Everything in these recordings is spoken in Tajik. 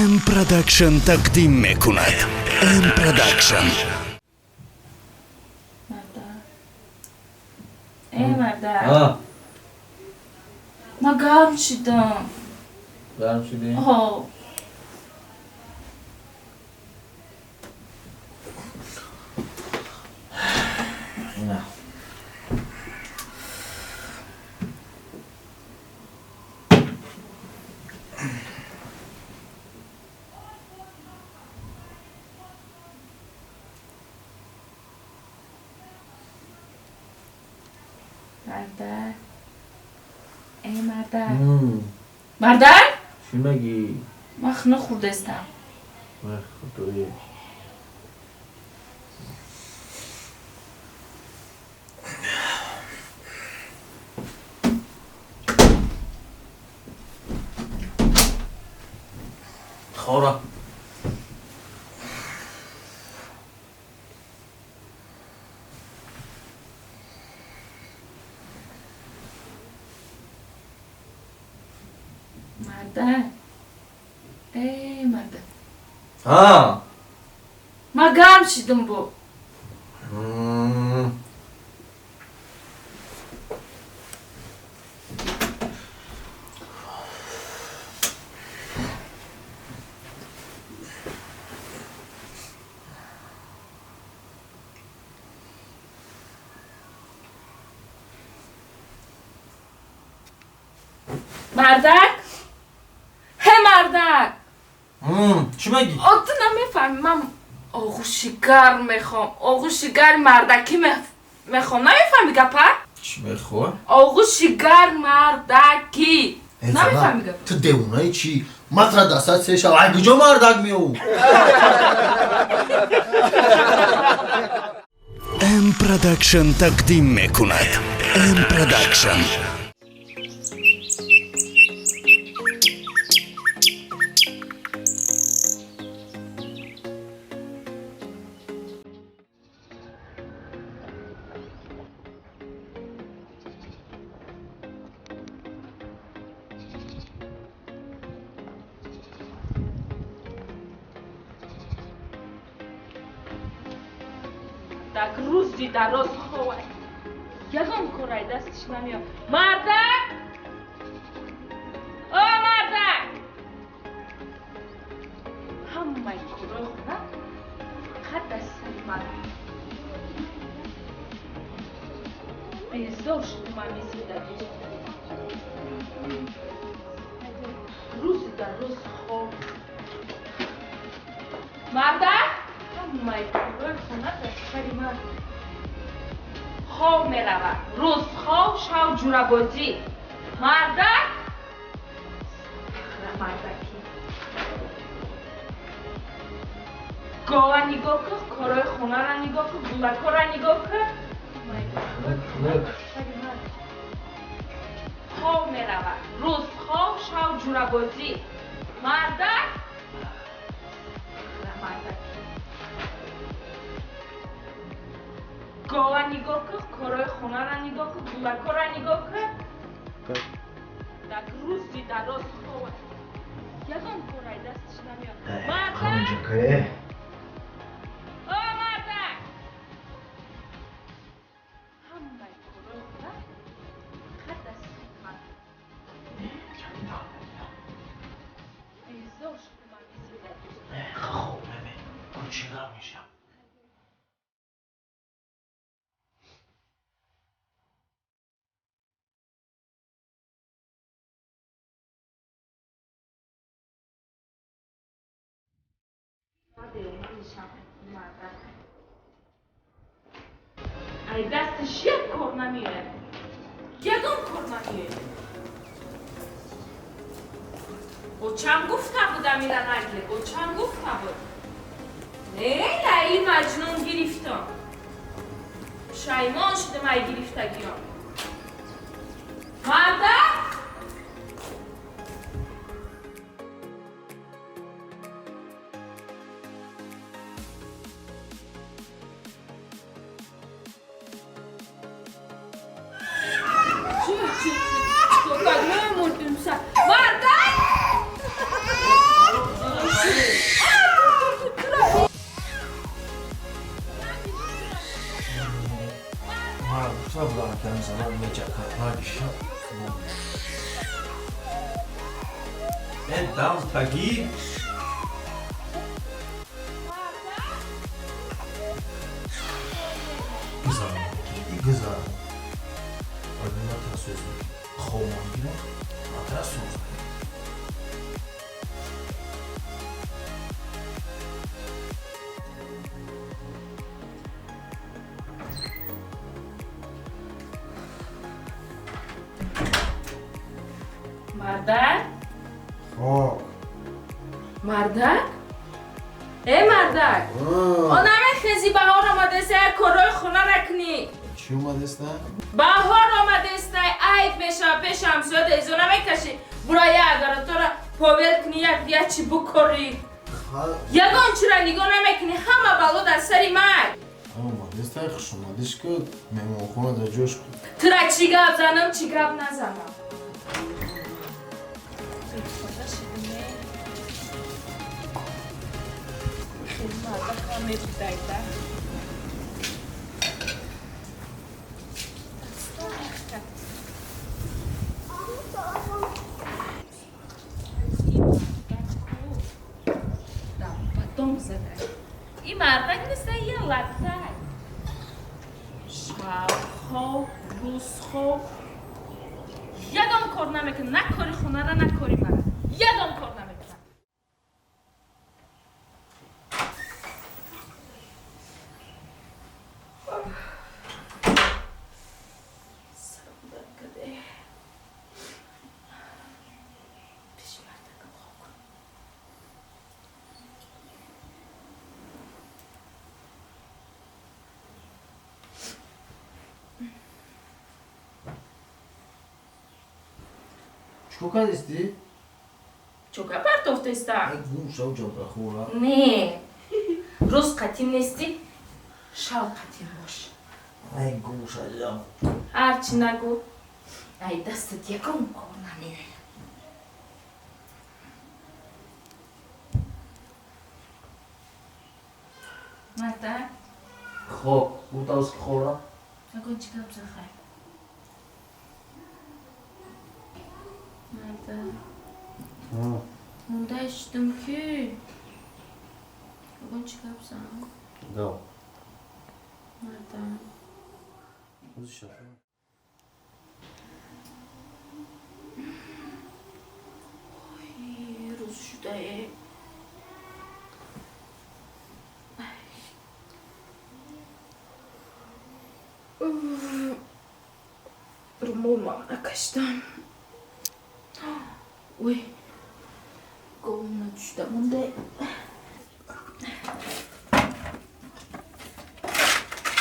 М Продакшн тақдим мекунад. М Продакшн. Э, мардак, ман гарм шидам. Гарм шудӣ? Ҳо. Ина. Мардак, э, мардак, мардак! Чӣ мегӣ? Ман хунук хӯрдаистам. Вай, худоё! Хора. Мардак, э, мардак! Ҳа. Ман гарм шидам бо. Мардак, ҳе, мардак! Чӣ мегӣ? О, ту намефаҳмӣ, ман оғӯши гарм мехоҳам, оғӯши гарм мардакӣ мехоҳам. Намефаҳмӣ гапа? Чӣ мехоҳ? Оғӯши гарм мардакӣ. Намефаҳмӣ гапа? Ту девонаи чӣ? Матра дастат се шав, ай куҷо мардак меов? М Продакшн тақдим мекунад. М Продакшн. Так рӯзи дароз ховай, ягон корай дастиш намеёд. Мардак, о, мардак! Ҳамаи корои хона фақат даст сари ман. Безор шудам ами зиндагӣ. Рӯзи дароз хоб. Мардак, ҳамаи корои хона даст сари ман. Хоб меравад, рӯз хоб, шав ҷурабозӣ. Мардак, мардакӣ! Гова нигоҳ кун, корои хонара нигоҳ кун, гулакора нигоҳ кун. Хоб меравад, рӯз хоб, шав ҷурабозӣ. Мардак, мардакӣ! Гова нигоҳ кун, корои хонара нигоҳ кун, гулакора нигоҳ кун. Так рӯзи дароз хова, ягон корай дастиш намеёд. Мардак, о, мардак! Ҳамаи корои хона фақат дасти ман. Безор шудам ами зиндагӣ. Хоб меме. Чӣ гарм мешам? Мардак, ай дастиш як кор намеояд, ягон кор намеояд. Очам гуфта буд, амира нагир, очам гуфта буд. Не, Лайли Маҷнун гирифтам, пушаймон шудам ай гирифтагиём. Мардак! Чӣ, чӣ, чӣ? Мемурдим. Мардак! Дам тагӣ. Гузарам, гузарам. Матра соз хомон гирам, матра соз. Мардак? Хоб. Мардак? Э, мардак! О, намехези, баҳор омадеста, як корҳои хона накунӣ. Чӣ омадеста? Баҳор омадеста, айб мешава, пеши ҳамсоя изо намекашӣ. Бура я агаротора повел кунӣ, як я чӣ букорӣ. Ягон чиро нигоҳ намекунӣ, ҳама бало дар сари ман. Омадеста, хушомадиш ку, меҳмонхона дар ҷош ку. Тура чӣ гап занам, чӣ гап назанам? Потом задай. И мардак неста, я латтай. Шабхоб, рӯзхоб. Ягон кор намекунад, на кори хонара, на кори мара. Ягон кор намекунад. Пеши мардакам хоб кун. Чикор кардисти? Чока партофтеста? Ай, гум шав, ҷабрахӯра. Не. Рӯз қатим нестӣ, шав қатим бош. Ай, гум шаҷам. Ҳарчи нагӯ, ай дастат ягон кор намеояд. Мардак? Хоб, гуфтавз ки хӯрам. Ягон чӣ гап захай. Мардак. Монда шудам ки ягон чӣ гап зан. Гав. Мардак. Ой, рӯз шудае. Румол мама накашидам. Ой, говна шуда монда.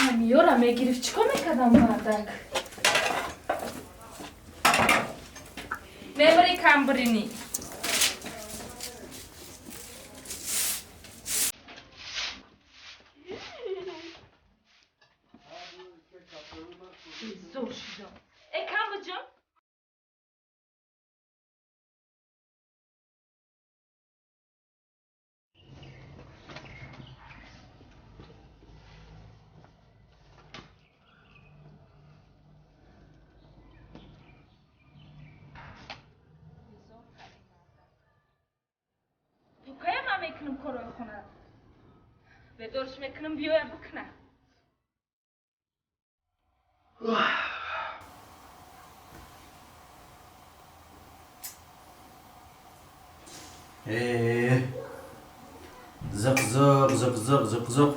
Ҳамиёра мегирифт, чӣ кор мекардам, мардак? Мемри камбрини. Зор шудам. Э, камбиҷон? То кая ман мекунам корҳои хона? Бедорш мекунам, биёя бикуна. Э, зиқ, зиқ, зиқ, зиқ, зиқ, зиқ.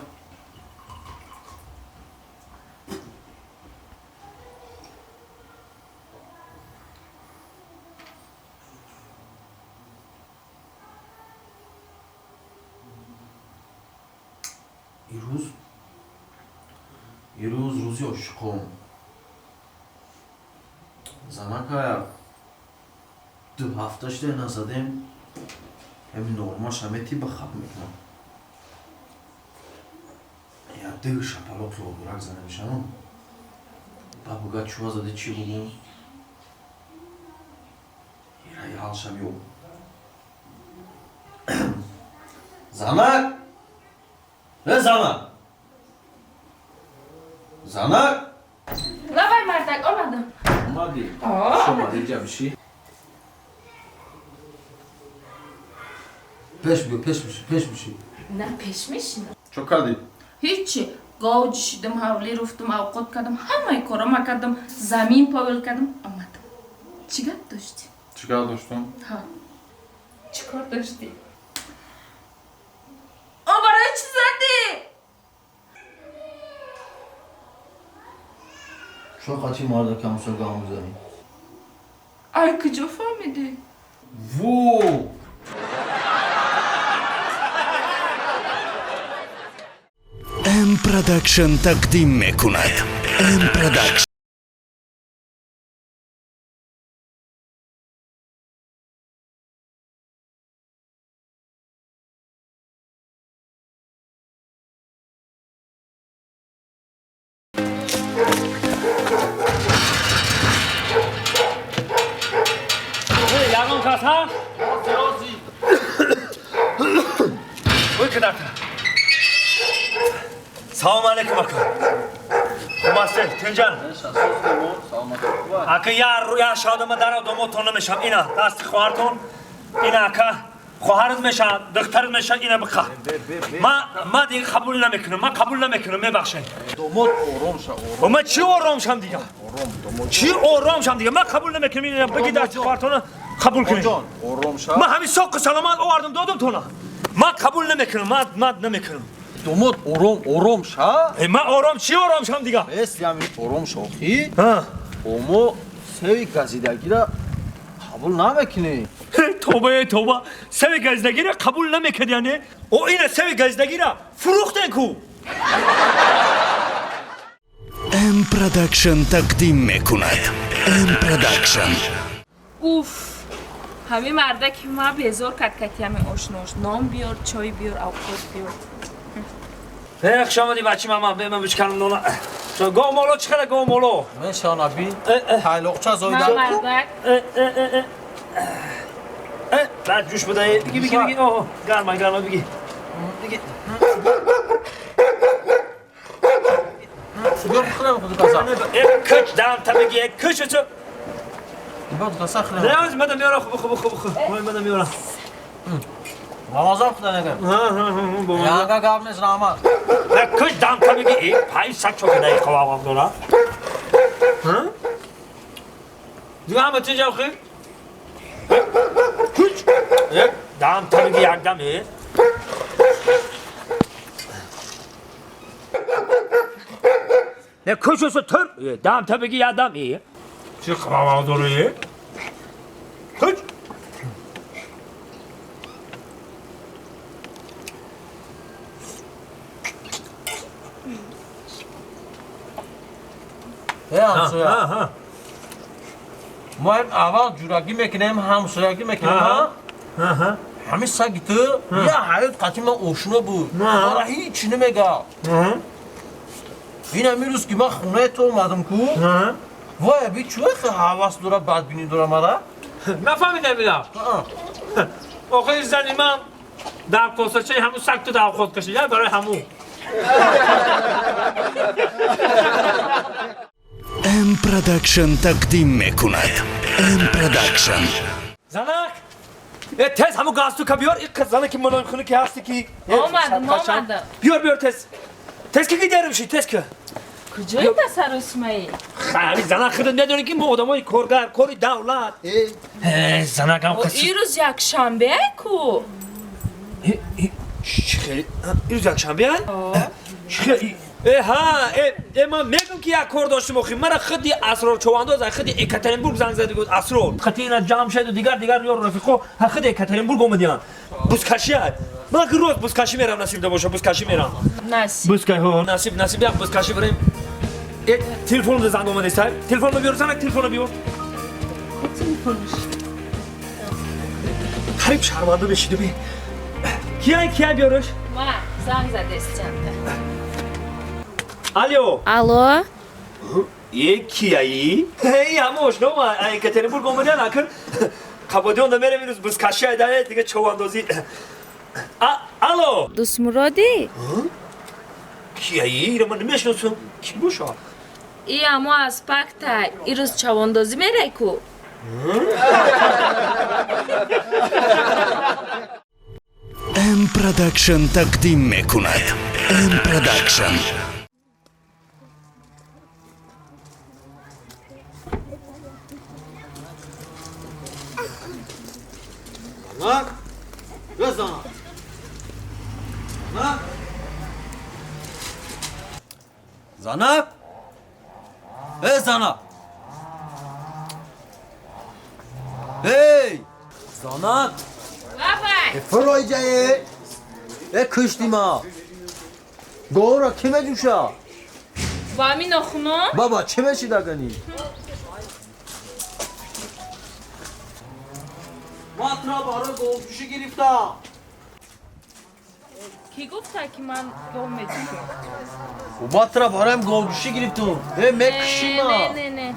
Ирӯз, ирӯз рӯзи ошиқон. Занака 2 ҳафта шуда назадем. Ҳами нормаш ҳаме тиба хаб мекунам. Я ду шапалоқи обурак зада мешавам. Ба буга чӯва зади, чӣ бугум? Ираи ҳалшам ё. Занак! Э, занак! Занак! Лабай, мардак, омадам. Омадӣ? О. Шомадӣ, инҷа бишӣ. Пеш биё, пеш биши, пеш биши. На пеш мешинам. Чо кардӣ? Ҳичи. Гов ҷишидам, ҳавлӣ руфтам, авқот кардам, ҳамаи корома кардам, замин повел кардам, омадам. Чӣ гап доштӣ? Чӣ гап доштам? Ҳа. Чӣ кор доштӣ? О, барои чӣ задӣ? Чо қати марда камсо гап мезанӣ? Ай, куҷо фаҳмидӣ? Во! М Продакшн тақдим мекунад. М Продакшн. Ягон кас ҳа? Ой, кадарта. Салом алейкум, ака. Хуб ҳастед, тинҷан? Ака, я шодама дара домотон намешам. Ина, дасти хоҳартон. Ина, ака, хоҳарат мешавад, духтарат мешавад, ина биқа. Ма дига қабул намекунам, ма қабул намекунам, мебахшед. Домод, ором ша, ором. Ма чӣ ором шам дига? Ором, домод. Чӣ ором шам дига? Ма қабул намекунам, ина биги дасти хоҳартона қабул кунед. Ҷон, ором ша. Ма ҳамин соқу саломат овардам, додам тона. Ма қабул намекунам, ма намекунам. Домод, ором, ором ша. Ма ором, чӣ ором шам дига? Эс, ями ором ша, охи. Ҳа. Омо севи газидагира қабул намекунӣ. Тоба, тоба. Севи газидагира қабул намекард, яъне? О, ина севи газидагира фурӯхтен ку. М Продакшн тақдим мекунад. М Продакшн. Уф! Ҳамин мардаки ма безор кард кати ҳамин ошнош. Нон биёр, чой биёр, авқот биёр. Э, хуш омадӣ, бачи мама, бе ман бишканам нона. Гов моло чӣ қадар гов моло? Мешана би. Тайлоқча зоида. Ма мардак. Баъд ҷӯш будаи. Биги, биги, биги. Оҳ, гарма, гарма, биги. Биги. Биёр хӯрам худ каса. Э, куч дам та биги, э, куч чу. Бод каса хӯрам. Не, мада меорам, хуб, хуб, хуб, хуб. Мада меорам. Рамазон худа нагам. Ҳа, ҳа, ҳа, бо. Яга гап нест, раҳмат. Не, куч дам та биги, э, пай сак чо кадаи қавақақ дора. Ҳа? Дига ҳама тинҷам хир? Куч. Э, дам та биги як дам, э. Не, куч усу тур. Э, дам та биги як дам, э. Чӣ қавақақ дора, э? Куч. Э, ҳамсоя. Ҳа, ҳа. Мо ҳам аввал ҷурагӣ мекунем, ҳамсоягӣ мекунем, ҳа? Ҳа, ҳа. Ҳамин саги ту я ҳаёт қати ман ошно буд. Мара ҳеҷ намега. Ин ҳамин рӯз ки ман хонаи ту омадам ку, вай аби чӯ хе ҳавас дора, бадбинӣ дора мара? Нафаҳмидам ина. Охири зани ман дар косачаи ҳамун саг ту дар ход кашид, барои ҳамун. М Продакшн тақдим мекунад. М Продакшн. Занак! Э, тез ҳамун галстука биёр, ин қиз занаки мулоимхуна ки ҳасти ки. Омадам, омадам. Биёр, биёр тез. Тез ки гидарим ши, тез ки. Куҷои тасаррусмаӣ? Ҳами занак худат медонӣ ки мо одамои коргар, кори давлат. Э, занакам О, қиз. ин рӯз якшанбе ку. Чӣ хеле? Ин рӯз якшанбе? Чӣ хеле? Э, ҳа, э, э, ман мегум ки як кор доштем охи. Мара худи Асрор Човандоз, аз худи Екатеринбург занг зада гуфт Асрор. Хати ина ҷамъ шеду дигар дигар ёр рафиқо, ҳа худи Екатеринбург омадиян. Бузкашӣ ай. Ман ки рӯз бузкашӣ мерам, насиб да боша, бузкашӣ мерам. Насиб. Бузкашӣ, ҳо, насиб, насиб як бузкашӣ барем. Э, телефонро занг омадест, ай. Телефонро биёр, занак, телефонро биёр. Телефонш. Қариб шарманда мешиду би. Кияй, кияй биёрш? Ма занг задестянда. Алло. Алло. Е, кияи? Эй, ҳама ошно ма, Екатеринбург омадиян, акр. Қабодиён да мерем ирӯз бузкашӣ айда, дига човандозӣ. Алло. Дӯстмуродӣ? Кияи? Ира ман намешиносам. Ки боша? И амо аз пакта ирӯз чавондозӣ мерай ку. М Продакшн тақдим мекунад. М Продакшн. Занак! Э, занак! Занак! Занак! Э, занак! Эй! Занак! Бабай! Фройҷае! Э, куштима! Гора ки меҷӯша? Ба ҳамин нохунон? Баба, чӣ мешидагани? Ман тура барои говҷӯшӣ гирифтам. Кӣ гуфта, ки ман гов меҷӯшам? Ман тура бароям говҷӯшӣ гирифтум. Э, мекушима. Не, не, не.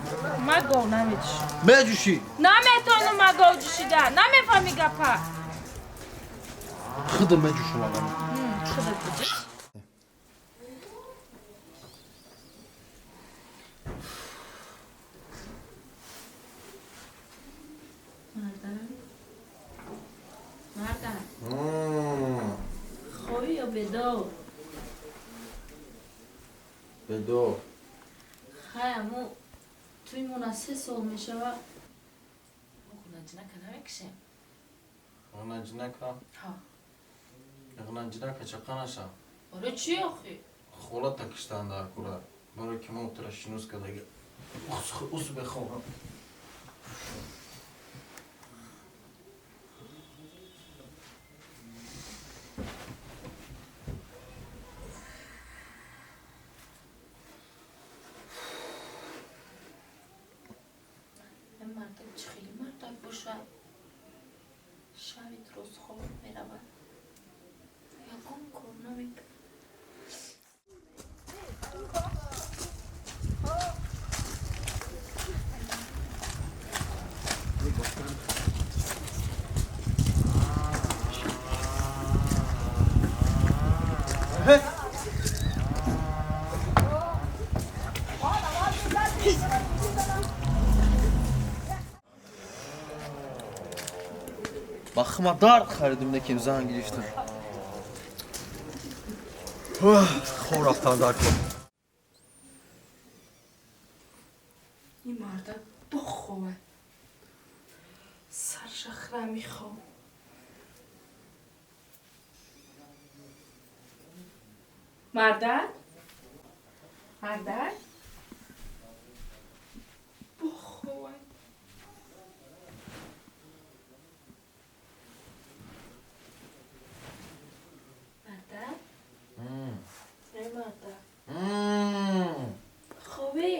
Ман гов намеҷӯшам. Меҷӯшӣ. Наметонам ман гов ҷӯшида. Намефаҳми гапа. Худам меҷӯшам агар. Худат биҷӯш. Мардак. Мардак. Хоҳӣ ё бедор? Бедор. Хай, аммо туи мона 3 сол мешава. Ғунаҷинака намекушем? Ғунаҷинака? Ҳа. Ғунаҷинака чақа наша? Оре, чӣ охи? Холата киштан дар кура. Барои ки мо тура шинос кардаги. Ус бехобам. Мардак чӣ хеле мардак бошад? Шаби роз хоб меравад. Ягон кор намекунад. Бахма дард харидим, неким зан гирифтам. Хор рафтан дар кор. Ин мардак боховад. Сарша хира мехоб. Мардак? Мардак? Боховад. Мардак? Эй, мардак. Хобӣ?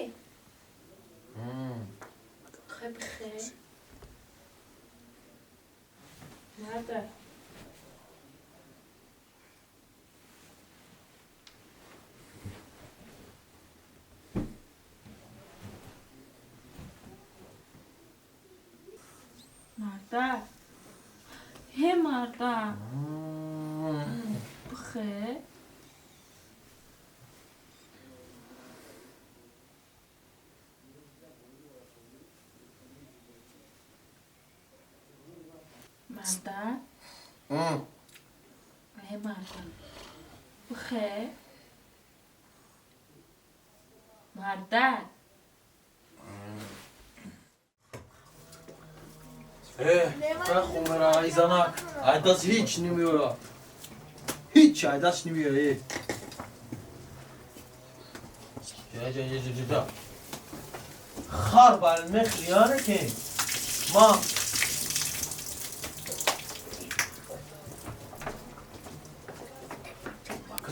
Хай бихел. Мардак. Мардак. Ҳе, мардак. Бихел. Мардак. Ҳе, мардак. Бихел. Мардак. Э, хумера, ай занак. Айдас ҳеҷ намеёра. Ҳеҷ айдас намеёра, э. Ҷа, ҷа, ҷа, ҷа, ҷа. Хар бар мехриёне ки. Ма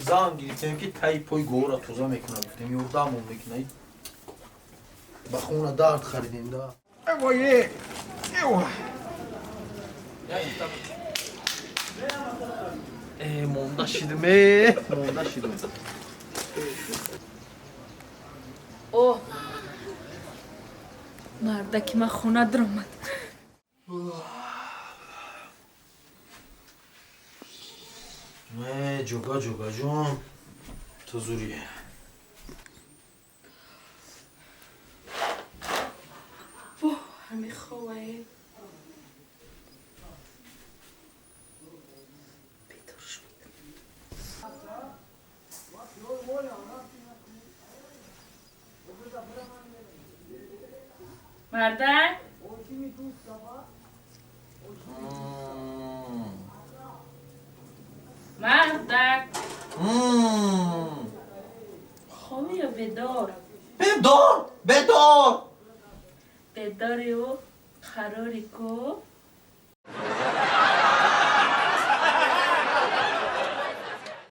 зан гирифтем, ки таи пои гора тоза мекунад, гуфтем, ёрдамон мекунад. Ба хона дард харидем да. Эвое! Эва! Э, монда шидим, э, монда шидим. О! Мардаки ман хона даромад. Э, ҷога, ҷога ҷон, ту зурӣ. Воҳ, ҳами ховае. Бедор Мардак. Мардак. Хоби ё бедор? Бедор, бедор. Бедори ӯ қарори ку.